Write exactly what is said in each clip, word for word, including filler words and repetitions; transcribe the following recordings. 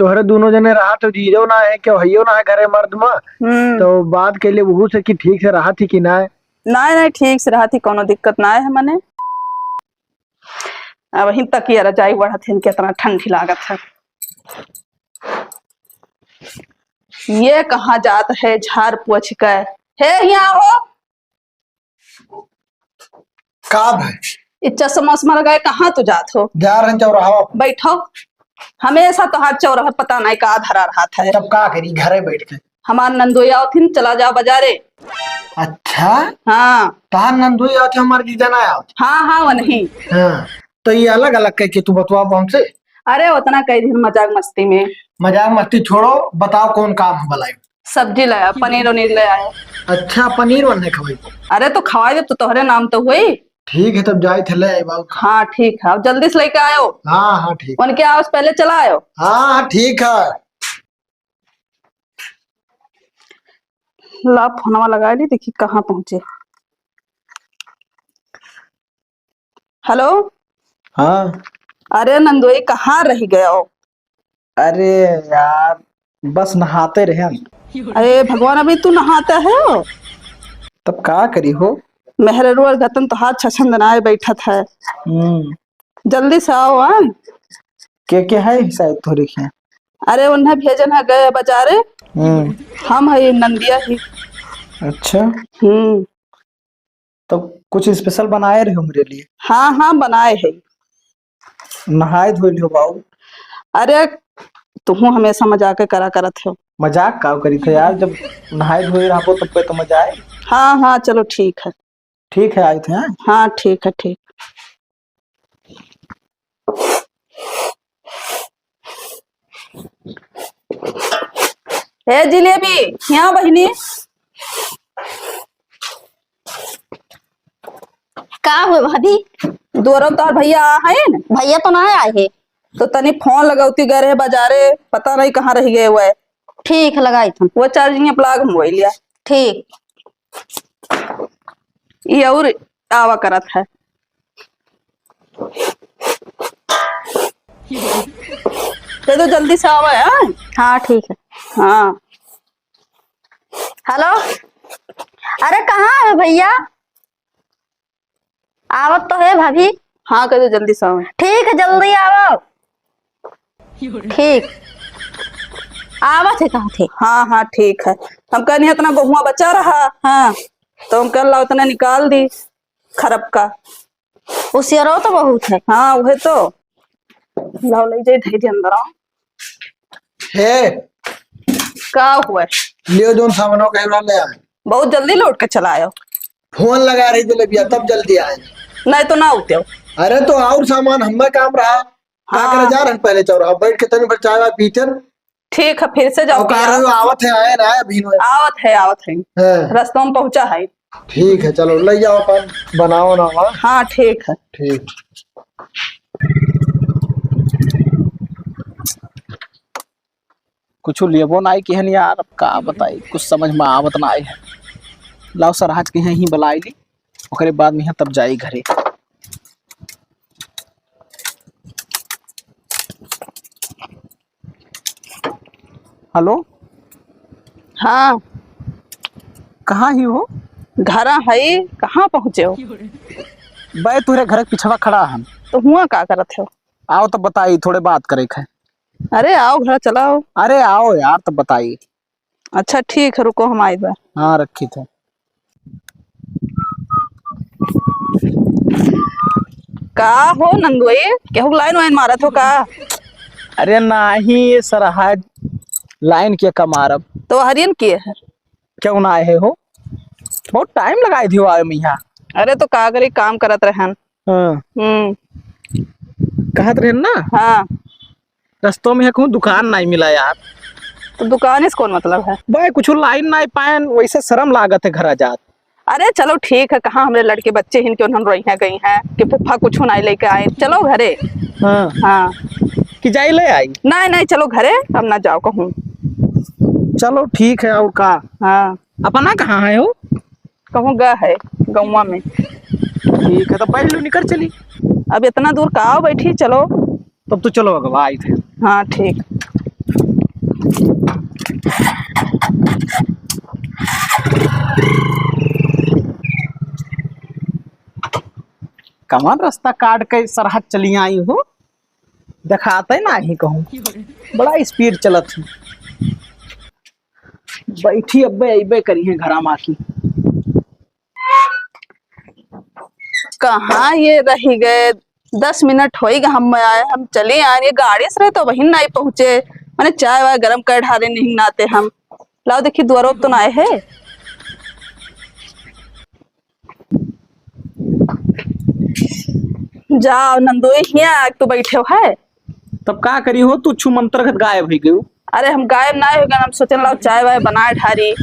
तोहरे दुनो जने रहत हो, जीजो ना है, केहू हइयो ना है घरे मर्द में। हम्म। तो बात कइले उहू से कि ठीक से रहत ही कि ना है? नाहीं, नाहीं, ठीक से रहत ही, कउनो दिक्कत ना है मने। अबहिन तकिया रजाई ओढ़त हिन, केतना ठंडी लागत है। ये कहाँ जात है झार पोछ के? हे, हियाँ हो। का भाई? ई चश्मा उश्मा लगाए कहाँ तू जात हो? जा रहन चौराहा पर। बैठो। हमेशा तोहार चौराहा पता नहीं का धरा रहत है। तब का करी, घरे बैठ के? हमार नंदोई आवत हिन, चला जाओ बाजारे। अच्छा? हाँ। तहार नंदोई आवत है, हमार जीजा ना आवत? हाँ, हाँ, वो नहीं। हाँ। तो ये अलग अलग कह के तू बतवाओ हमसे? अरे, उतना कह दिन मजाक मस्ती में। मजाक मस्ती छोड़ो, बताओ कौन काम है भलाई? सब्जी लाया, पनीर उनीर ले आयो। अच्छा, पनीर वन्ने खवाई? अरे, तो खवाई दे, तो तोहरे नाम तो हुई। ठीक है, तब जाए थे, ले आए बाबू। हाँ, ठीक है, अब जल्दी से लेके आयो। हाँ, हाँ, ठीक। उनके आओ से पहले चला आयो। हाँ, हाँ, ठीक है। ला, फोनवा लगा ली, देखी कहाँ पहुँचे। हेलो। हाँ। अरे नंदोई, कहाँ रह गयो? अरे यार, बस नहाते रहे हम। अरे भगवान, अभी तू नहाता है हो? तब का करी हो? मेहररुआ गतन तोहार छछन दनाए बैठत है। हम्म। जल्दी से आओ, हाँ। के के है शायद तोहरे के? अरे उन्हें भेजन है, गए बाजारे। हम्म। हम है नंदिया ही। अच्छा। हम्म। तो कुछ special बनाए रहे हो मेरे लिए? हाँ, हाँ, बनाए है। नहाए धोए लियो बाऊ। अरे, तुहूँ हमेशा मजाक करा करत हो। मजाक का करी थे यार, जब नहाए धोए रहबो तब पे तो मजा आए। हाँ, हाँ, चलो ठीक है। ठीक है, आए थे, हाँ? हाँ, ठीक है, ठीक। ए जिलेबी, यहाँ बहिनी। का हुए भाभी? दुआरो तोहर भैया आ है न? भैया तो ना आए है। तो तनी फोन लगौती गए रहे बाजारे, पता नहीं कहाँ रह गए हुए। ठीक है, लगाई तुम। वो charging plug मोबाइल लिया। ठीक। ये और आवा करत है। ते तो जल्दी से आवा है, हाँ? हाँ, ठीक है। हाँ। हेलो, अरे कहाँ है भैया? आवत तो है भाभी। हाँ, कह दो जल्दी से आवा। ठीक है, जल्दी आवा। ठीक। आवत है, कहा थे? हाँ, हाँ, ठीक है। हम कहनी इतना गहुआ बचा रहा, हाँ, तो हम कल उतना निकाल दी खरब का। उसियरो तो बहुत है। हाँ, वह तो। लाओ, ले जाई, धई दे अंदर, आओ। हे। का हुआ? लियो, जोन सामानो कहे वाला ले आए। बहुत जल्दी लौट के चला आयो। फोन लगा रही जलेबिया, तब जल्दी आए। नहीं तो ना होते हो। अरे, तो और सामान हमें काम रहा। का हाँ। करे जा रहन पहले चौराहा बैठ के तनी भर चाय वाय पीतन। ठीक है, फिर से जाओ और कहा पिया। रहे हो, आवत है, आए ना, आए अभी ना। आवत है, आवत है। हाँ। रस्तों में पहुँचा है। ठीक है, चलो, ले जाओ अपन, बनाओ ना वहाँ। हाँ, ठीक है। ठीक। कुछ लेबो नाई किहन यार, अब का बताई, कुछ समझ में आवत नाई है। लाओ सरहज के यहीं बुलाई ली, ओकरे बाद में यहाँ तब जाई घरे। हेलो। हाँ। कहाँ ही हो? घरा है, कहाँ पहुँचे हो? बे, तुहरे घर के पिछवा खड़ा हन। तो हुआ का करत हो? आओ तब बताई, थोड़े बात करे के है। अरे आओ, घर चलाओ। अरे आओ यार, तब बताई। अच्छा ठीक है, रुको, हम आइत बा। हाँ, रखी थे। का हो नंदोई, केहू लाइन वाइन मारत हो का? अरे नाही, ये सरहज लाइन के का मारब। तो हरियन के है? क्यों ना आए हो? बहुत टाइम लगाई दियो आवे में यहाँ। अरे तो का करी, काम करत रहन। हाँ। हम्म। कहत रहन ना? हाँ। रस्तों में कहूँ दुकान नाई मिला यार। तो दुकान से कौन मतलब है? भाई कुछ लाइन नाई पायन, वैसे शर्म लागत है घरा जात। अरे चलो ठीक है, कहाँ हमरे लड़के बच्चे हिन के उन्हन रोइया गई हैं कि फुफ्फा कुछ नाई लेके आए, चलो घरे। हाँ। हाँ। कि जाई ले आई? नहीं, नहीं, चलो घरे, अब ना जाओ कहूँ। चलो ठीक है, और का? हाँ। अपना कहाँ है हो? कहूँ गा है, गौवा में। ठीक है, तो बैठ लो, निकल चली। अब इतना दूर का आओ बैठी, चलो। तब तो चलो, अगवा आई थे। हाँ, ठीक। कवन रस्ता काट के सरहद चली आई हो, देखाते नाही कहूँ, बड़ा स्पीड चलत है। बैठी अब्बे अइबे करी है घरा मा की। कहाँ ये रहि गए? दस मिनट होइ गए हम आए, हम चले आ रहे, गाड़ी से रहे तो वहीं नहीं पहुँचे। मैंने चाय वाय गरम कर ढारे नहीं नाते हम। लाओ देखी दुआरो तो ना आए है। जाओ नंदोई हिया तू बैठे हो है। तब का करी हो, तू छू मंतर घत गायब होइ गयो। अरे हम गायब ना हो गए, हम सोचन लाओ चाय वाय बनाए ढारी।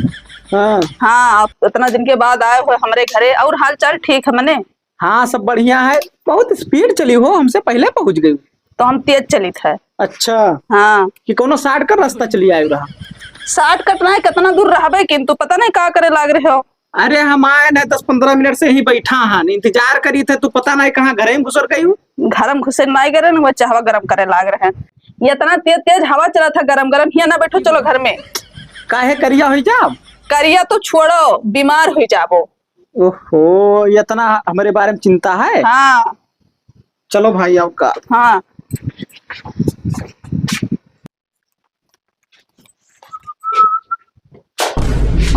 हाँ। हाँ, अब इतना दिन के बाद आए हो हमरे घरे, और हाल चाल ठीक है मने? हाँ, सब बढ़िया है। बहुत स्पीड चली हो, हमसे पहले पहुँच गई। तो हम तेज चलित है। अच्छा। हाँ। कि कोनो शॉर्टकट रास्ता चली आयु रहा? शॉर्टकट ना है, कितना दूर रहबे, किंतु पता नहीं का करे लाग रहे हो। अरे हम आए ना, दस पन्द्रह मिनट से ही बैठा हन, इंतजार करी थे, तू पता नहीं कहाँ घरे में घुसर गई हूँ। घर में घुसे नहीं गए ना, वो चाहवा गरम करे लाग रहे हैं। ये इतना तेज तेज हवा चला था, गरम गरम हिया ना बैठो, चलो घर में। काहे करिया हो जाओ? करिया तो छोड़ो, बीमार हो जाबो। ओहो, ये इतना हमारे बारे में चिंता है? हाँ। चलो भाई, आओ का। हाँ।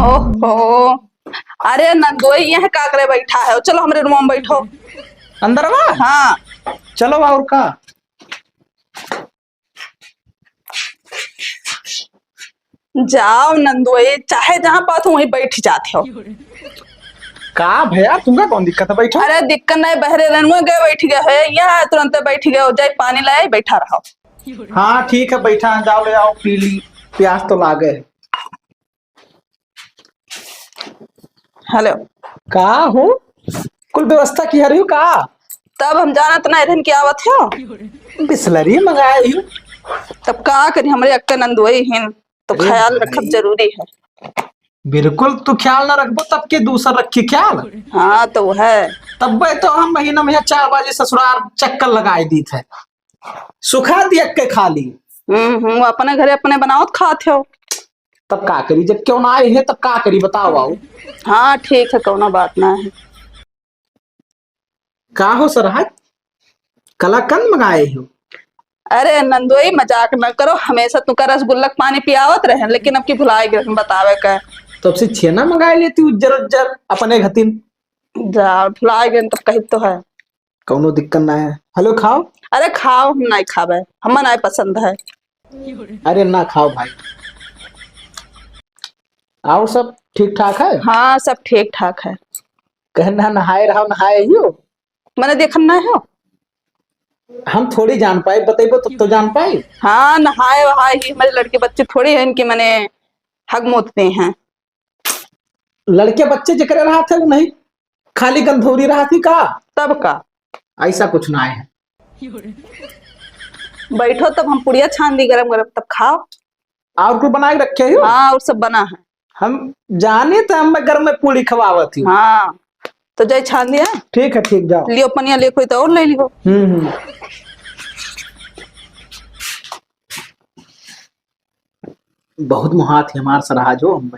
ओहो, अरे नंदोई, यहाँ का करे बैठा है? चलो हमरे रूम में बैठो। अंदर बा? हाँ। चलो, और का? जाओ नंदोई, चाहे जहाँ पात हो वहीं बैठ जाते हो। का भैया, तुमका कौन दिक्कत है? बैठो। अरे दिक्कत नहीं, बहरे रनुआ गए बैठ गए है, यहाँ तुरंत बैठ गए हो, जाए पानी लाए, बैठा रहो। हाँ ठीक है, बैठा है, जाओ ले आओ, पी ली, प्यास तो लागे है। हेलो। का हो, कुल व्यवस्था किया रही हो का? तब हम जानत ना रहन कि आवत हो। बिसलरी मंगाए हो। तब का करी, हमरे अक्का नंदोई हिन, तो अरे ख्याल भाई। रखब जरूरी है। बिल्कुल, तू ख्याल ना रखबो तब के दूसर रखी ख्याल। हाँ तो है। तब तो हम महीना में चार बाजी ससुराल चक्कर लगाए दीत है, सुखा दिया के खाली। हम्म हम्म, वो अपने घरे अपने बनावत खात हो। तब का करी, जब क्यों ना आए है तब का करी, बताओ आओ। हाँ ठीक है, कौनो बात ना है। का हो सरहज, कलाकंद मंगाए हो? अरे नंदोई, मजाक न करो, हमेशा तुका रसगुल्ला के पानी पियावत रहे, लेकिन अब की भुलाए गए हम बतावे का। तो अब से छेना मंगाए लेती उज्जर उज्जर अपने घतिन। जा, भुलाए गए तो कही तो है। कौनो दिक्कत ना है। हेलो, खाओ। अरे खाओ, हम नहीं खावे, हमें नहीं पसंद है। अरे ना खाओ भाई। और सब ठीक ठाक है? हाँ, सब ठीक ठाक है। कहना नहाए रहो, नहाए ही हो? मैंने देखन ना हो। हम थोड़ी जान पाए, बतेबो तो, तो जान पाए। हाँ, नहाए वहाए ही हमारे लड़के बच्चे थोड़े हैं इनके, मैंने हग मोतते हैं। लड़के बच्चे जेकरे रहा थे, वो नहीं खाली गंधौरी रहा थी का? तब का? ऐसा कुछ ना है। बैठो, तब हम पुड़िया छान दी गरम गरम, तब खाओ। और कुछ बना के रखे हो? हाँ, और सब बना है। हम जाने तो हम घर में पूड़ी खवावत ही। हाँ, तो जाए छान दिया। ठीक है, ठीक, जाओ। लियो पनिया, ले कोई तो और ले लियो। हम्म, हम्म। बहुत मुहात है हमार सरहज हो हम।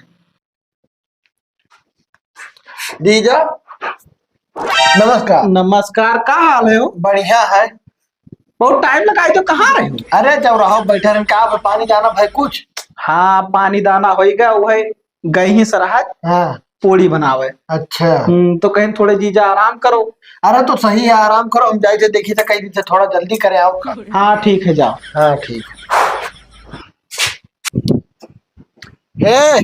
जीजा, नमस्कार। नमस्कार, का हाल है हो? बढ़िया है। बहुत टाइम लगाई तो कहाँ रहे हो? अरे, जब रहो बैठे रहन, का अब पानी जाना भाई कुछ? हाँ, पानी दाना होई गया, वही गई ही सरहज। हाँ। पूड़ी बनावे। अच्छा। हम्म, तो कहेन थोड़े जीजा आराम करो। अरे, तो सही है, आराम करो, हम जाए थे देखी थे, कहीं दिन से थोड़ा जल्दी करे आओ का। हाँ, ठीक है, जाओ। हाँ, ठीक। ए,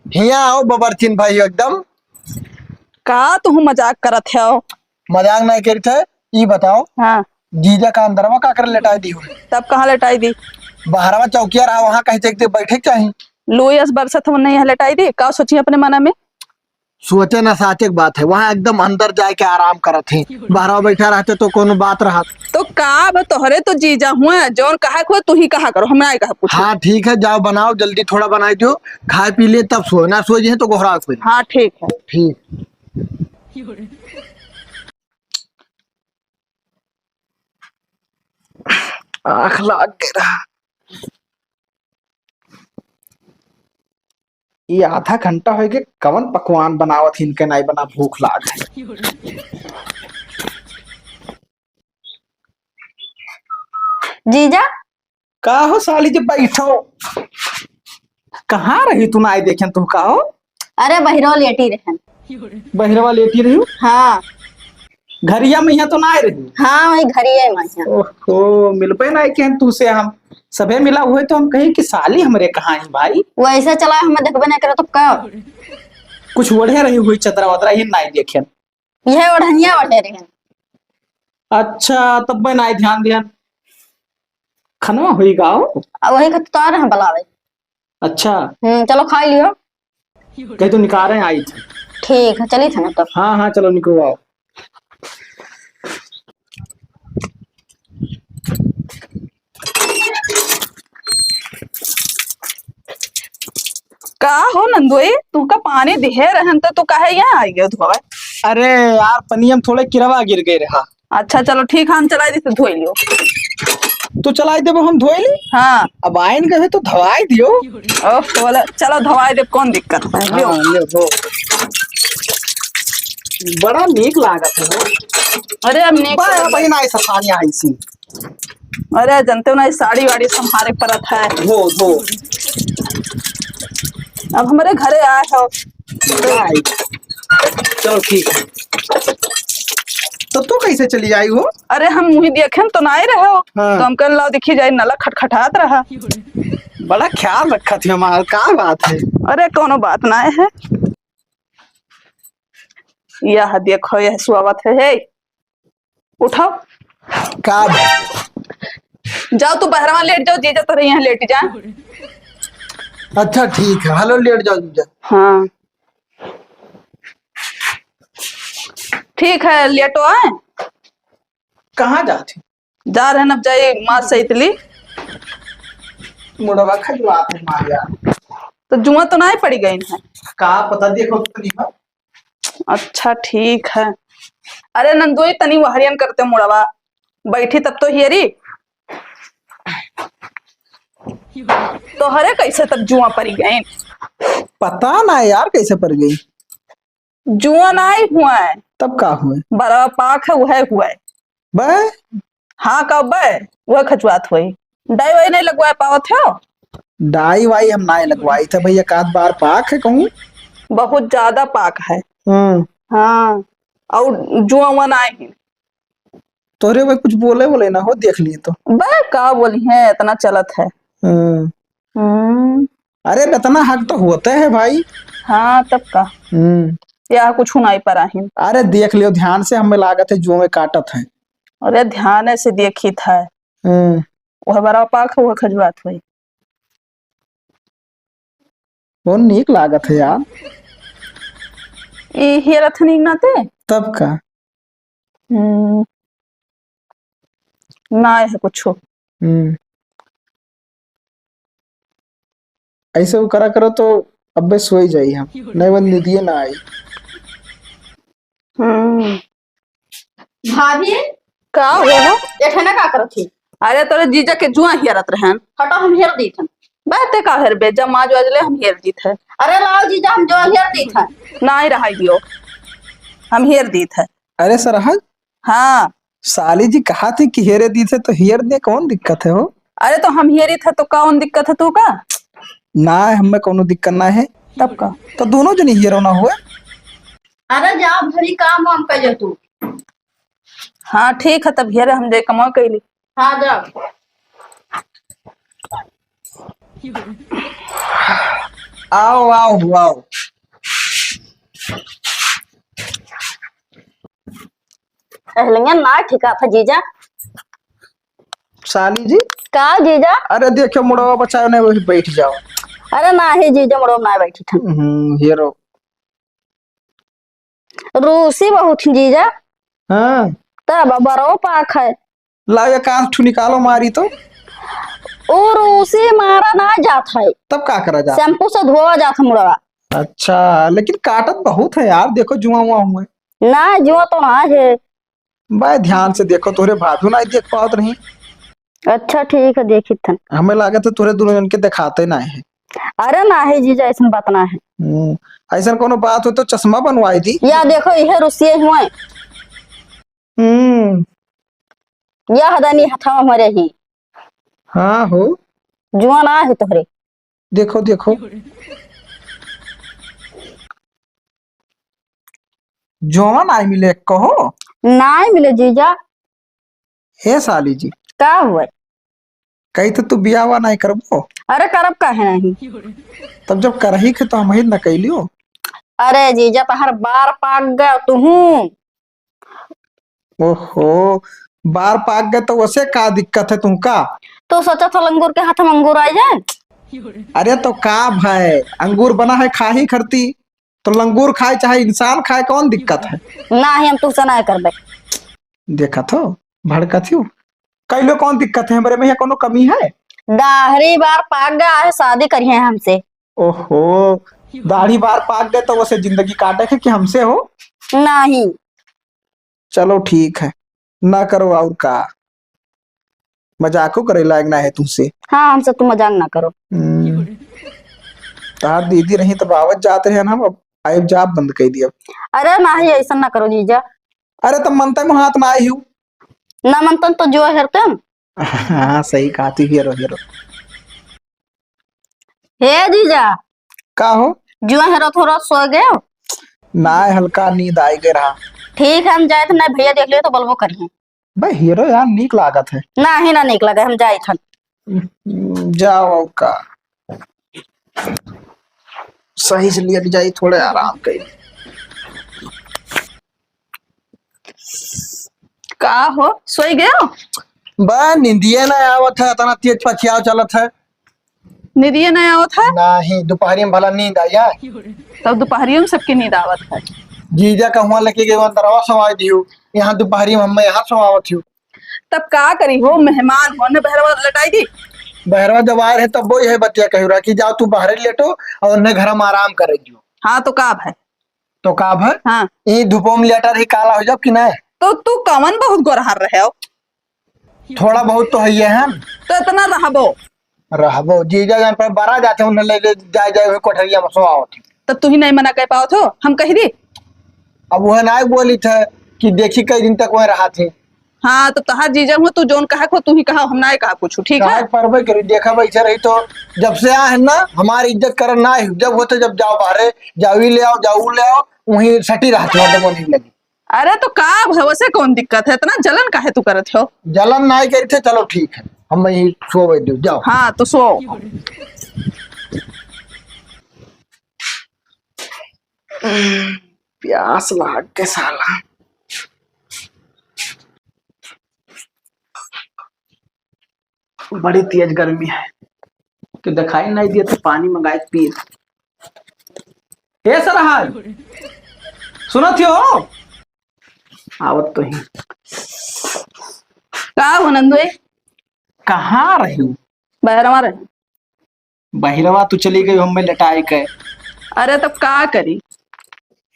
हिया आओ बबरचिन भाई एकदम। का तुहू मजाक करत हो? मजाक नहीं करत है, ई बताओ। हाँ। जीजा का अंदरवा का कर लेटाई दी हुई? तब कहाँ लेटाई दी? बहरवा चौकिया रहा, वहाँ कहीं देख दे बैठे के चाही। लुई अस बरसत हो नहीं है लेटाई दी, का सोची अपने मना में? सोचे ना साचे के बात है, वहाँ एकदम अंदर जाए के आराम करत है, बहरवा बैठा रहते तो कोनो बात रहत। तो का अब तोहरे तो जीजा हुआ, जौन कहा हुआ तू ही कहा करो, हम ना कहा कुछ। हाँ ठीक है, जाओ बनाओ, जल्दी थोड़ा बनाई दो, खाए पी ले तब सोए, ना सोए जे तो गोहरा सोए। हाँ ठीक है। ठीक। आँख लाग गए रहा। ये आधा घंटा होइ गए, कवन पकवान बनावत ही, इनके नाई बना, भूख लाग है। जीजा। का हो साली जी, बैठो। कहाँ रही तू, नाई देखेन तू, का हो? अरे बहिरवा लेटी रहन। बहिरवा लेटी रही? हाँ। घरिया में यहाँ तो ना आए रही? हाँ, वही घरिया में यहाँ। ओहो, मिलबे ना किहन तू से हम। सभे मिला हुए तो हम कही कि साली हमरे कहाँ है भाई? वैसे चला, हमें देखबे नहीं करे तो का? कुछ ओढ़े रही हुई चदरा वदरा ही नाई देखेन। यह ओढ़निया ओढ़े रहे। अच्छा, तब मैं नाई ध्यान दिहन। खनवा हुई गाओ? अब वही का तो आ रहे हैं बुलावे। अच्छा। हम्म, चलो खाई लियो। कहीं तो निकाले आई थे। ठीक है, चली थे ना तब। हाँ, हाँ, चलो निकलो आओ। का हो नंदोई, तू का पानी दिहे रहन तो तू काहे यहाँ आई गयो धोवे? अरे यार, पनिया में थोड़े किरवा गिर गए रहा। अच्छा, चलो ठीक है, हम चलाई देते, धोई लियो। तू चलाई देबो, हम धोई ली? हाँ। अब आइन गए तो धवाई दियो। ओह, बोला, चलो धवाई दे, कौन दिक्कत है, लियो। हाँ, लियो, धो। बड़ा नीक लागत है हो। अरे, अब नीक बा, लागत है। बहिन, आई सफारी आई सी। अरे, जनते हो ना, ये साड़ी वाड़ी संभारे परत है। धो, धो। अब हमरे घरे आए हो। आई। चलो, ठीक है। तो तू कैसे चली आई हो? अरे, हम वही देखे तो ना आए रहे हो। हाँ। तो हम कहन, लाओ, देखी जाए, नला खटखटात रहा। बड़ा ख्याल रखत है हमार, का बात है? अरे, कोनो बात ना है। यह देखो, यह सुआवत है, हे। उठाओ। का बा? जाओ, तू बहरवा लेट जाओ, जीजा तोरे यहाँ लेट जा। अच्छा, ठीक है, हेलो, लेट जाओ जीजा। हाँ, ठीक है, लेटो आए। कहाँ जात ही? जा रहे हैं, अब जाए माँ सैतली। मुड़वा खजुआत है माँ यार। तो जुआ तो नहीं पड़ी गई है। का पता, देखो तो नहीं है। अच्छा, ठीक है। अरे नंदोई, तनी वहरियन करते मुड़वा, बैठी तब तो हियरी। तोहरे कैसे तब जुआ पड़ी गई? पता ना यार, कैसे पड़ गई। जुआ ना आई हुआ है। तब का हुए? बड़ा पाक है, वह हुआ है। बे? हाँ, का बे? वह खचुआत हुई। डाई वाई नहीं लगवा पावत हो? डाई वाई हम नाई लगवाई था भैया, एकाध बार पाक है कहूँ। बहुत ज्यादा पाक है। हम्म। हाँ, और जुआ वुआ नाई है। तोरे में कुछ बोले बोले ना हो, देख लिए तो। बे, का बोली है, इतना चलत है। हम्म। हम्म। अरे, इतना हक तो होते है भाई। हाँ, तब का। हम्म। या कुछ नाई पराहिन। अरे, देख लियो ध्यान से, हमें लागत है जुआ में काटत है। अरे, ध्यान से देखी था। हम्म। वह बड़ा पाक है, वह खजुआत हुई। वो नीक लागत है यार। ई हेरत हनी ना ते? तब का? हम्म, ना है कुछ। हम्म। ऐसे वो करा करो तो अब्बे सोई जाई हम, नहीं वो निदिये ना आई। हम्म। भाभी, का हो? एठे ना का करत ही? अरे, तोरे जीजा के जुआ हेरत रहन। हटो, हम हेर दीत हन। बाते का हेर बे, जब माज वाजले हम हेर दीत है। अरे लाओ जीजा, हम जो हेर दीत है। नाई रहाई दियो, हम हेर दीत है। अरे सरहज। हाँ। साली जी कहा थी कि हेरे दीत है तो हेर दे, कौन दिक्कत है हो? अरे तो हम हेरी था तो कौन दिक्कत है तू का? ना, हमें कोनो दिक्कत ना है। तब का? तो दोनों जनी हेरो ना हुए। अरे जाओ, भरी काम वाम कर लो तू। हाँ, ठीक है, तब हेरे हम जाए कमा कैली। हाँ, जाओ। आओ, आओ, आओ। अहलिया ना ठिका था जीजा। साली जी। का जीजा? अरे देखो, मुड़वा बचाओ, नहीं वही बैठ जाओ। अरे नाही जीजा, मुड़वा ना बैठी था। हम्म, हेरो। रूसी बहुत ही जीजा। हाँ। तब बड़ो पाक है। लाओ, एक आध ठू निकालो मारी तो। ओ रूसी मारा ना जात है। तब का करा जात? शैम्पू से धोवा जात है मुड़वा। अच्छा, लेकिन काटत बहुत है यार, देखो जुआ उआ हुए। ना, जुआ तो ना है। भाई ध्यान से देखो, तोरे भाभी ना देख पावत रही। अच्छा ठीक है, देखी थन। हमें लागत है तोरे दोनों जन के दिखाते ना है। अरे नाही जीजा, ऐसन बात ना है। हम्म, ऐसन कोनो बात हो तो चश्मा बनवाई दी। या देखो, इहे रुसिए हुए। हम्म। या हदानी हथवा हमरे ही। हाँ हो। जुआ ना है तोहरे। देखो, देखो। जुआ नाई मिले कहो। नाई मिले जीजा। हे साली जी। का हुआ? कही तो तू बियाह नाई करबो। अरे करब काहे नहीं? तब जब करही के तो हम ही न कैलियो। अरे जीजा, तहर बार पाक गए तुहूँ। ओहो, बार पाक गए तो वसे का दिक्कत है तुमका? तो सोचा था लंगूर के हाथ में अंगूर आ जाए। अरे तो का भाई, अंगूर बना है खाही खरती, तो लंगूर खाए चाहे इंसान खाए, कौन दिक्कत है? नाही, हम तुझसे ना करबे। देखा थो, भड़का थियो। कैलो कौन दिक्कत है, हमरे में यहाँ कोनो कमी है? दाढ़ी बार पाक गया है, शादी करिए हमसे। ओहो, दाढ़ी बार पाक गए तो वसे जिंदगी काटे के कि हमसे हो? नाही। चलो ठीक है, ना करो और का। मजाको करे लायक ना है तुमसे। हाँ, हमसे तू मजाक ना करो। हम्म। तार दीदी रही तब आवत जात रहे ना, अब आइब जाब बंद कर दिया। अरे नाही, ऐसा ना करो जीजा। अरे तब मनता में हाथ ना आई हूँ। ना मनतन तो जो हेरतन। हाँ, सही कहा थी, हेरो, हेरो। हे जीजा। का हो? जुआ हेरो थोड़ा सो गए हो? ना, हल्का नींद आई गए रहा। ठीक है, हम जाए थे, नहीं भैया देख लियो तो बोलबो करिए। भाई, हेरो यार, नीक लागत है। नाही, ना नीक लगे, हम जाए थे। हम्म, जाओ, और का। सही से लिया जाए, थोड़े आराम करिए। का हो, सोई गयो? बा, निंदिये ना आवत है, इतना तेज पछियाव चलत है। निंदिये ना आवत है? नाही, दोपहरी में भला नींद आई है। तब दोपहरियों में सबके नींद आवत है। जीजा का हुआ लेके गए, अंदरवा सवाई दियो, यहाँ दोपहरी में हम यहाँ सवावत हियो। तब का करी हो, मेहमान हो, ने बहरवा लटाई दी। बहरवा जब आए रहे, तब वही है बतिया कही रहा कि जाओ तू बाहर लेटो और उन्हें घर में आराम करे दियो। हाँ, तो का भाई? तो का भर? हाँ। ई धूपो में लेटर ही काला हो जाओ कि नहीं? तो तू कवन बहुत गोरहर रहे हो? थोड़ा बहुत तो है ये हम। तो इतना रहबो। रहबो, जीजा जान पर बरा जाते, उन्हें ले, ले जाए, जाए हुए कोठरिया में सोआवत। तो तू ही नहीं मना कर पाओ थो, हम कह दी। अब वह ना बोली थे कि देखी कई दिन तक वह रहा थे। हाँ, तो तहार जीजा हुआ, तू जौन कहा को तू ही कहा, हम ना कहा कुछ, ठीक है? काहे परबे करी, देखा वैसे रही तो जब से आ है ना, हमारी इज्जत करन ना है, जब होते जब जाओ बाहरे, जाओ ई ले आओ, जाओ ऊ ले आओ, वहीं सटी रहत हो, तो नहीं लगी। अरे तो का भवसे कौन दिक्कत है, इतना जलन काहे तू करत हो? जलन ना ही करी थे, चलो ठीक है, हम वहीं सोवे दो, जाओ। हाँ, तो सो। प्यास लाग के साला। बड़ी तेज गर्मी है, तो दिखाई नहीं दिया तो पानी मंगाए पी। हे सरहाय, सुनत हो? आवत तो ही। का हो नंदुए? कहाँ रही? बहरवा रही। बहिरवा तू चली गई, हमें लेटाए के। अरे, तब का करी?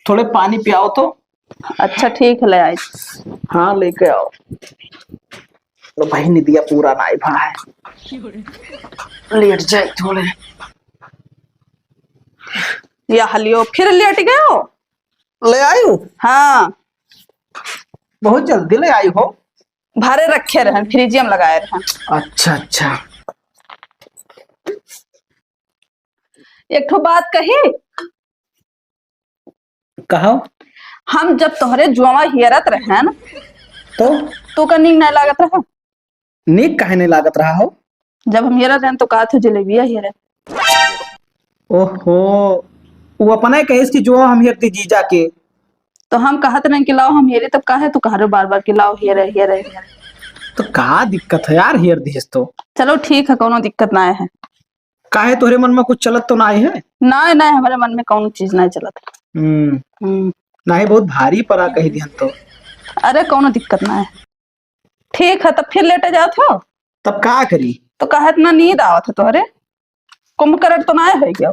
थोड़े पानी पियाओ तो। अच्छा, ठीक है, ले आई। हाँ, लेके आओ। तो भाई, निदिया पूरा नाई भा है। लेट जाए थोड़े। या हलियो, फिर लेट गयो? ले आयु? हाँ। बहुत जल्दी ले आई हो। भरे रखे रहन, फ्रिजिया में लगाए रहन। अच्छा, अच्छा। एक ठो बात कही? कहो। हम जब तोहरे जुआवा हियरत रहन, तो? तो का नीक नहीं लागत रहा? नीक काहे नहीं लागत रहा हो? जब हम हियरत रहन तो कहा थे जलेबिया हियरे। ओहो, वो अपना ही कहिस कि जो हम हियरती जीजा के। तो हम कहत रहन कि लाओ हम हियरे, तब काहे तू कह रहे बार बार कि लाओ हियरे, हियरे, हियरे? तो का दिक्कत है यार, हियर दिस तो। चलो ठीक है, कोनो दिक्कत ना है। काहे, तोहरे मन में कुछ चलत तो ना है? ना, ना, हमारे मन में कौनो चीज ना चलत। हम्म। हम्म। ना ही, बहुत भारी परा कही दिहन तो। अरे, कौनो दिक्कत ना है। ठीक है, तब फिर लेटे जात हो? तब का करी? तो कहत ना नींद आवत है तोहरे, कुंभकर्ण तो ना हो गया?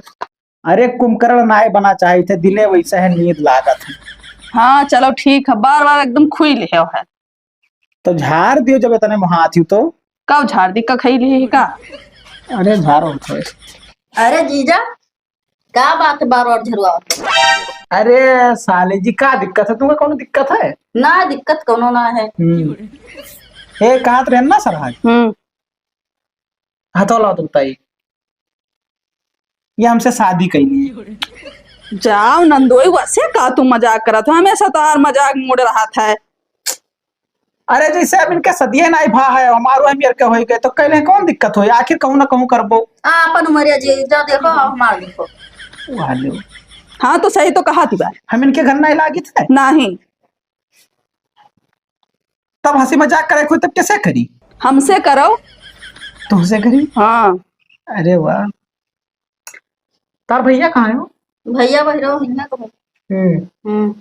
अरे, कुंभकर्ण ना बना चाहिए थे, दिने वैसे है, नींद लागत है। हाँ, चलो ठीक है, बार बार एकदम खुई ले है। तो झाड़ दियो जब इतने मुहात ही तो। कब झाड़ दी, का खई ली है का? अरे झाड़ो उठो। अरे जीजा, का बात है बार बार झुरवावत हो? अरे साली जी, का दिक्कत है तुमका? कौनो दिक्कत है? ना, दिक्कत कौनो ना है। हम्म। हे, कहत रहन ना सरहज। हम्म। हाँ, तो लाओ तो बताई। ये हमसे शादी कैली। जाओ नंदोई, वैसे का तू मजाक करत हो? हमेशा तोहार मजाक मूड रहत है। अरे जैसे अब इनके सदिये नाई भा है, हमारो है मेर के होई गए, तो कहले कौन दिक्कत होई, आखिर कहूँ ना कहूँ करबो। आ, अपन उमरिया जी, जा देखो, हमार देखो। वाह लो। हाँ, तो सही तो कहा थी बात। हम इनके घर नाई लागित है। नहीं। तब हंसी मजाक करे कोई, तब कैसे करी? हमसे करो। तुमसे करी? हाँ। अरे वाह। तार भैया कहाँ है हो? भैया बहिरो हिन्ना तो है। हम्म। हम्म।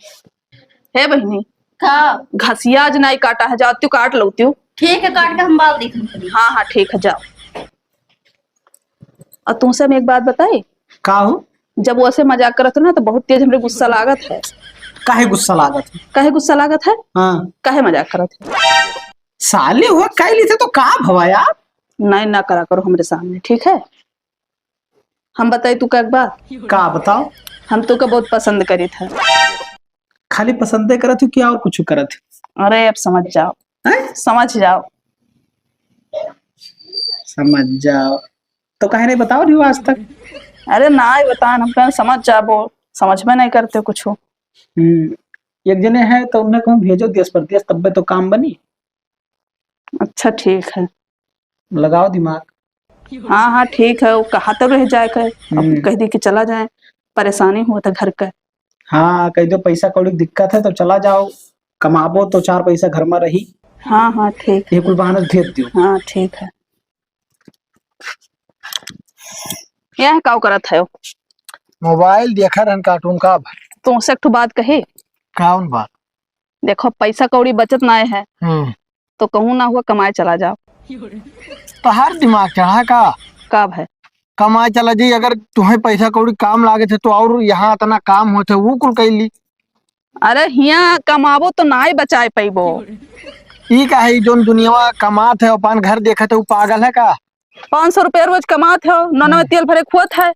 हे बहिनी, का? घसिया आज नाई काटा है, जाओ तू काट लो तू। ठीक है, काट के हम बाल देख लेंगे। हाँ, हाँ, ठीक है, जाओ। और तुमसे हम एक बात बताई? का हो? जब वैसे मजाक करत हो ना, तो बहुत तेज हमरे गुस्सा लागत है। काहे गुस्सा लागत है? काहे गुस्सा लागत है? हाँ। काहे मजाक करत है? साले हो, कह ली थे तो का भवा यार? नहीं, ना करा करो हमरे सामने, ठीक है? हम बताई तू का एक बात? का बताओ? हम तू का बहुत पसंद करी था। खाली पसंदे करत हो कि और कुछ करत हो? अरे अब समझ जाओ। हैं? समझ जाओ। समझ जाओ। तो काहे नहीं बताओ रही हो आज तक? अरे ना ही बतान, हम कहें समझ जाबो, समझ में नहीं करते कुछ। हम्म, एक जने है तो उन्हें कहूँ भेजो देश परदेश, तब्बे तो काम बनी। अच्छा ठीक है। लगाओ दिमाग। हाँ, हाँ, ठीक है, वो कहा तो रह जाए के, अब हम्म। कह दी कि चला जाए, परेशानी हुआ था घर का। हाँ, कह दो पैसा कौड़ी की दिक्कत है तो चला जाओ, कमाबो तो चार पैसा घर में रही। हाँ, हाँ, ठीक है। ये कुल बहाना भेज दियो। हाँ, ठीक है। यह काउ करत है? मोबाइल देखा रहन, कार्टून का। तुमसे एक ठो बात कही। कौन बात? देखो, पैसा कौड़ी बचत ना है, हम्म। तो कहूँ ना हुआ, कमाए चला जाओ। तोहार दिमाग चढ़ा का? का भाई? कमाए चला जी, अगर तुम्हें पैसा कौड़ी काम लागे थे तो और यहाँ इतना काम होते, वो कुल कैली। अरे हियाँ कमाबो तो नाई बचाए पइबो। ई का है, ई जोन दुनियावा कमात है, अपन घर देखत है, उ पागल है का? पाँच सौ रुपया रोज कमात हो, नौ नौ हम्म। तेल भरे खुआत है।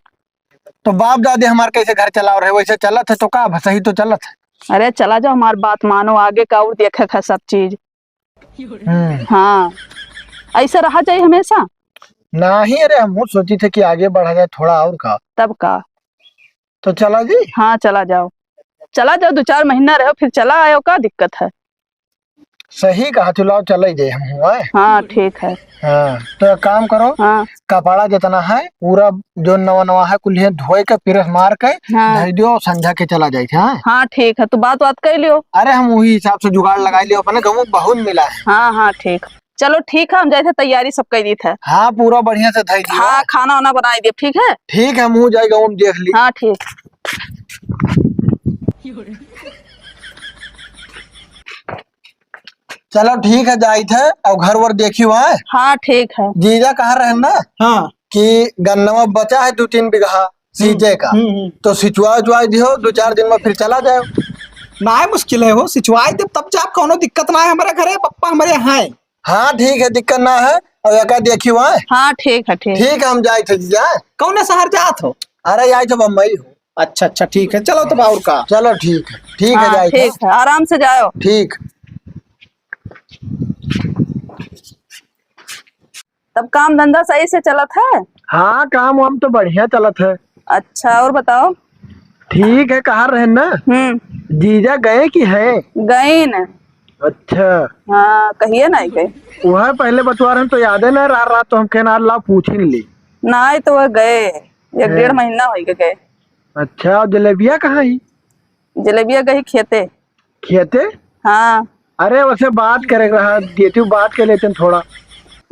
तो बाप दादे हमार कैसे घर चलाव रहे, वैसे चलत है तो का, सही तो चलत है। अरे चला जाओ, हमार बात मानो, आगे का और देखे है सब चीज। हम्म। हाँ, ऐसा रहा जाए हमेशा। नहीं, अरे हम सोची थे कि आगे बढ़ा जाए थोड़ा और का। तब का? तो चला जी। हाँ, चला जाओ, चला जाओ, दो चार महीना रहो, फिर चला आयो, का दिक्कत है? सही कहा तू, लाओ चले जाए हम हुआ। हाँ, ठीक है। हाँ, तो एक काम करो, हाँ। कपड़ा जितना है पूरा जो नवा नवा है कुल धोए के प्रेस मार के हाँ। धर दियो, संझा के चला जाए थे। हाँ? हाँ, ठीक है, तू बात बात कर लियो। अरे हम वही हिसाब से जुगाड़ लगा लियो, अपने गाँव में बहुत मिला है। हाँ, हाँ, ठीक। चलो ठीक है, हम जाए थे, तैयारी सब कर दी थे। हाँ, पूरा बढ़िया से धर दियो। हाँ, खाना वाना बनाई दियो, ठीक है? ठीक है, हम जाए गाँव में देख ली। हाँ, ठीक। चलो ठीक है, जाइत है और घर वर देखी हुआ है। हाँ, ठीक है। जीजा कहा रहे ना हाँ। कि गन्नवा बचा है दो तीन बीघा हम्म, सींचे का, हम्म, हम्म। तो सिंचवा उचवा दियो, दो चार दिन में फिर चला जाओ। ना है, मुश्किल है हो, सिंचवाई दे तब जाब, कौनो दिक्कत ना है। हमारे घरे पप्पा हमारे हैं। हाँ ठीक है, दिक्कत ना है। और एका देखी हुआ है। हाँ, ठीक है, ठीक। ठीक है, हम जाइत है जीजा। कौन शहर जात हो? अरे, जाइत है बम्बई हो। अच्छा, अच्छा, ठीक है, चलो तब और का। चलो, ठीक है, ठीक है, हाँ, जाइत है। ठीक है, आराम से जाओ। ठीक। तब काम धंधा सही से चलत है? हाँ, काम वाम तो बढ़िया चलत है। अच्छा, और बताओ? ठीक है, कहा रहे ना? हम्म। जीजा गए कि हैं? गए न। अच्छा। हाँ, कहिए ना गए। वह पहले बतवा रहे तो यादे ना रहा, रात तो हम कहना ला पूछ ही ली। ना, तो वह गए, एक हैं। डेढ़ महीना हो गए। अच्छा, और जलेबिया कहाँ ही? जलेबिया गई खेते। खेते? हाँ। अरे, वैसे बात करे के रहा, देती हूँ, बात कर लेते हैं थोड़ा।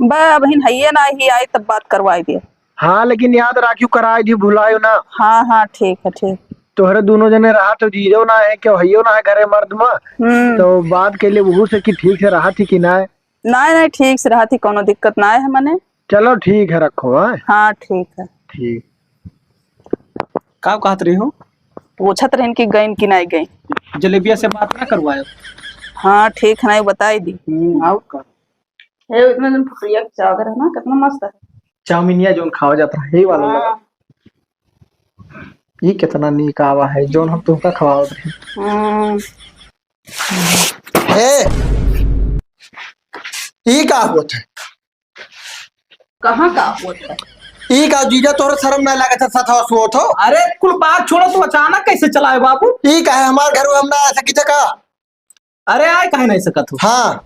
बे, अबहिन हइये ना ही आई, तब बात करवाई दे। हाँ, लेकिन याद राखियो, कराई दी, भुलायो ना। हाँ, हाँ, ठीक है, ठीक। तोहरे दोनों जने रहा तो जीजो ना है, क्यों हइयो ना है घरे मर्द में, हम्म। तो बात के लिए वहू से कि ठीक से रहा थी कि ना है। नहीं, नहीं, ठीक से रहा थी, कोनो दिक्कत ना है मने। चलो ठीक है, रखो, हाँ? हाँ, ठीक है। ठीक। का कहत रही हो? पूछत रहन कि गइन कि नहीं गइन। जलेबिया से बात ना करवायो? हाँ, ठीक है, नहीं बताई दी। हम्म, और का? हे, इतना दिन फुफरिया के चादर है ना, कितना मस्त है। चाउमीनिया जोन खावा जाता है, यही वाला लगा। हाँ। ई केतना नीक आवा है, जौन हम तुमका खवावत रही। हाँ। हे, ई का होत है? कहाँ का होत है? ई का जीजा, तोहरे शर्म नाहीं लागत है, सथवा सोत हो? अरे, कुल बात छोड़ो, तू अचानक कैसे चला आए बाबू? ई का है, हमार घर में हम ना आ सकी थे का? अरे, आए काहे नाहीं सकत हो? हाँ,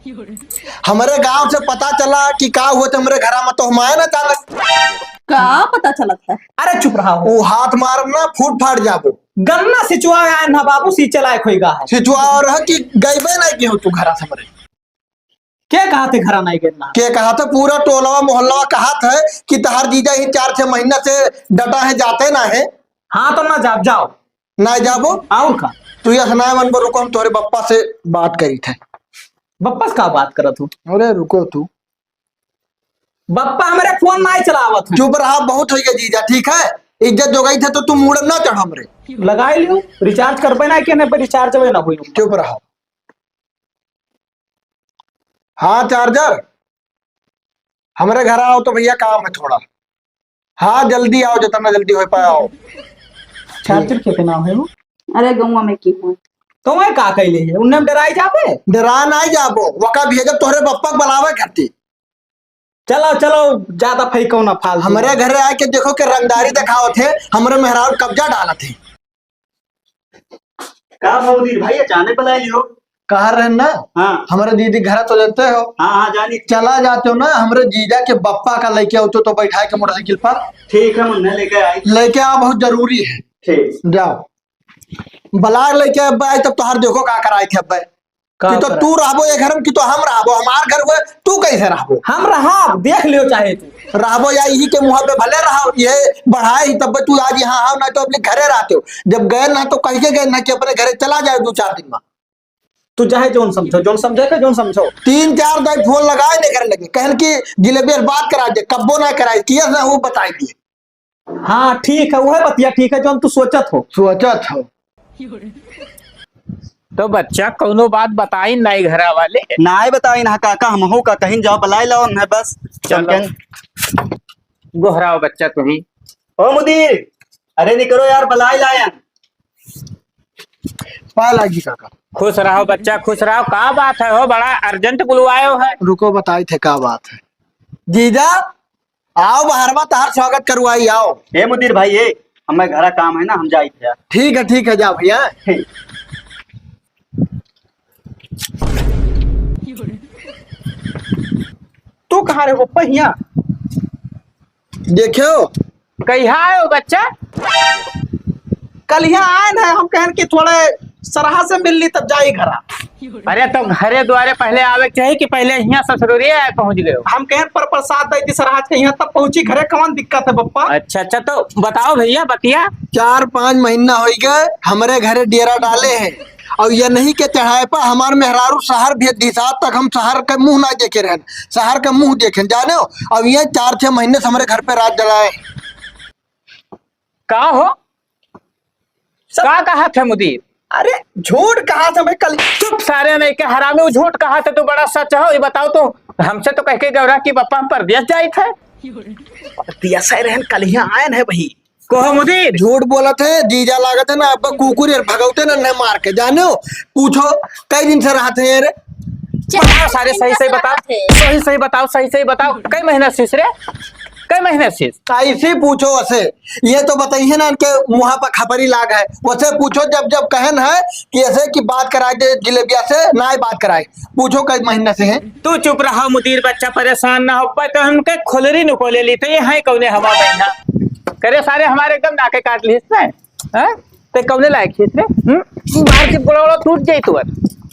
हमरे गांव से पता चला कि का होत है हमरे घरा में, तो हम आए ना अचानक। का पता चलत है? अरे, चुप रहा हो। वो हाथ मारब ना, फूट फाट जाबो। गन्ना सिचुआ आए ना बाबू, सींचे लायक होइगा है। सिचुआ और है कि गइबे नाहीं कि हो तू घरा से हमरे। के कहा थे घरा नाहीं गए ना? के कहा थे? पूरा टोलवा मोहल्लवा कहा थे कि तहार जीजा ही चार छह महीना से डटा है, जाते ना है। हाँ, तो ना जाब, जाओ। ना जाबो? और का? तू ये सुनाए मन पर रुको, हम तोरे बप्पा से बात करी थे। बप्पा से का बात करत हो? अरे रुको तू। बप्पा हमरे फोन नाहीं चलावत है। चुप रहा, बहुत हो गया जीजा, ठीक है? इज्जत जो गई थे तो तू मूड़ ना चढ़ हमरे। लगाई लियो, रिचार्ज करबे ना कि नहीं, रिचार्ज वे ना हुई। चुप रहा। हाँ चार्जर, हमरे घर आओ तो भैया काम है थोड़ा। हाँ जल्दी आओ, जितना जल्दी हो पाए आओ। चार्जर के नाम है वो? अरे गौवा में की हुआ। तो मैं का कैले है? उन्ने हम डराई जाबे? डरा नाहीं जाबो, वका भेजब तोहरे बप्पा के बुलावे खातिर। चलो, चलो, ज्यादा फैको ना फालतू। हमरे घरे आके देखो के रंगदारी देखावत है, हमरे मेहरारू कब्जा डालत है। का भौजी भाई अचानक बुलाए लियो? कहा रहे ना? हाँ। हमरे दीदी घर तो लेते हो। हाँ, हाँ, जानी। चला जाते हो ना, हमरे जीजा के बप्पा का लेके आओ तो, तो बैठा के मोटरसाइकिल पर। ठीक है, मुन्ना लेके आई। लेके आओ, बहुत जरूरी है। ठीक। जाओ। बुला लेके अब आए, तब तोहार देखो का कराए थे अब। का कि तो करे? तू रहबो ये घर में कि तो हम रहबो, हमार घर हुए, तू कैसे रहबो? हम रहब, देख लियो चाहे तू। रहबो या यही के मुँह पे भले रहो, ये बढ़ाए ही तब तू आज यहाँ आओ, ना तो अपने घरे रहते हो। जब गए ना तो कह के गए ना कि अपने घरे चला जाए दो चार दिन में। तू चाहे जौन समझो, जौन समझे के जौन समझो। तीन चार दाई फोन लगाए नहीं करे लगे, कहन कि जिलेबी से बात करा दे, कब्बो ना कराए, किया ना वो बताई दिए। हाँ, ठीक है, वह बतिया ठीक है, जौन तू सोचत हो। सोचत हो। तो बच्चा, कौनो बात बताइन नाई घरा वाले? नाई बताइन हा काका, हमहू का कहीं जाओ, बुलाए लाओ, मैं बस चलो। चमकन। गोहराओ बच्चा, तुम्ही। ओ मुदीर, अरे निकरो यार, बुलाए लायन। पाए लागी काका। खुश रहो बच्चा, खुश रहो। का बात है हो, बड़ा अर्जेंट बुलवायो है? रुको, बताई थे का बात है। जीजा, आओ बाहर में, तहार स्वागत करवाई, आओ। ए मुदीर भाई, ए, हमें घरा काम है ना, हम जाई थे यार। ठीक है, ठीक है, जाओ भैया। ठीक। तू कहाँ रहे हो, पहिया? देखियो। कहिया आयो बच्चा? कल यहाँ आए ना, हम कहन कि थोड़े सरहा से मिल ली, तब जाई घरा। अरे, तो घरे द्वारे पहले आवे के चाही कि पहले यहाँ ससुररिये आए पहुँच गए हो? हम कहन पर प्रसाद दे दी सरहा के यहाँ, तब पहुँची घरे। कौन दिक्कत है बप्पा? अच्छा, अच्छा, तो बताओ भैया, बतिया। चार पाँच महीना हो गए, हमरे घरे डेरा डाले हैं, और ये नहीं के चढ़ाए पर हमार मेहरारू शहर भेज दी, आज तक हम शहर के मुँह ना देखे रहन, शहर के मुँह देखे, जाने हो? अब ये चार छह महीने से हमरे घर पे रात डलाए। का हो? सब का कहा थे मुदीर? अरे, झूठ कहा था मैं कल। चुप सारे नहीं के हरामी, वो झूठ कहा थे, तू बड़ा सच हो, ये बताओ तो। हमसे तो कह के गौरा कि पापा हम परदेस जाइत है। परदेस आए रहन, कल यहाँ आए हैं भाई। कहो मुदीर। झूठ बोलत है, जीजा लागत है ना, अब कुकुर यार भगौते ना, ना मार के, जाने हो? पूछो, कई दिन से रहत है रे? बताओ सारे, सही सही बताओ, सही सही बताओ, सही सही बताओ, कई महीना से रे? कई महीना से? ऐसे पूछो वसे, ये तो बताइए ना, इनके मुँह पर खपरी लाग है, वसे पूछो, जब जब कहन है कि ऐसे कि बात कराए दे जिलेबिया से, ना ही बात कराए, पूछो कई महीना से है। तू चुप रहा मुदीर बच्चा, परेशान ना हो पाए तो हमके खुलरी नुको ले ली थे, ये है कौने हवा बहना करे सारे हमारे एकदम नाके काट ली इसने, हैं? ते कौने लायक खेत रे? हम्म? मार के गोड़ा वोड़ा टूट जाई तोर।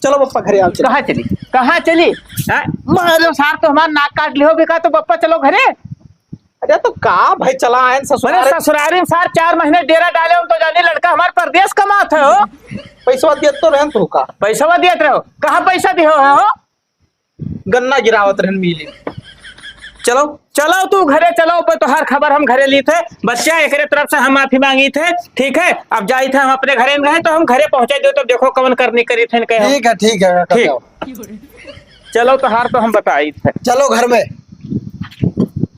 चलो बप्पा घरे आओ, चलो। कहाँ चली? कहाँ चली? हैं? मारे सार तो हमार नाक काट लिहो बेका, तो बप्पा चलो घरे। अरे तो का भाई, चला आयन ससुराल। अरे ससुरारी में सार चार महीने डेरा डाले, हम तो जानी लड़का हमार परदेस कमात है हो। पैसवा दियत तो रहन तो का? पैसवा दियत रहो। कहाँ पैसा दिहो है हो? गन्ना गिरावत रहन मिली। चलो, चलो तू घरे चलो, पर तोहार खबर हम घरे ली थे। बच्चा, एकरे तरफ से हम माफी मांगी थे, ठीक है? अब जाई थे हम अपने घरे में रहे, तो हम घरे पहुंचे दो, तब देखो कौन करनी करी थे इनके हम। ठीक है, ठीक है, ठीक। चलो, तोहार तो हम बताई थे। चलो घर में।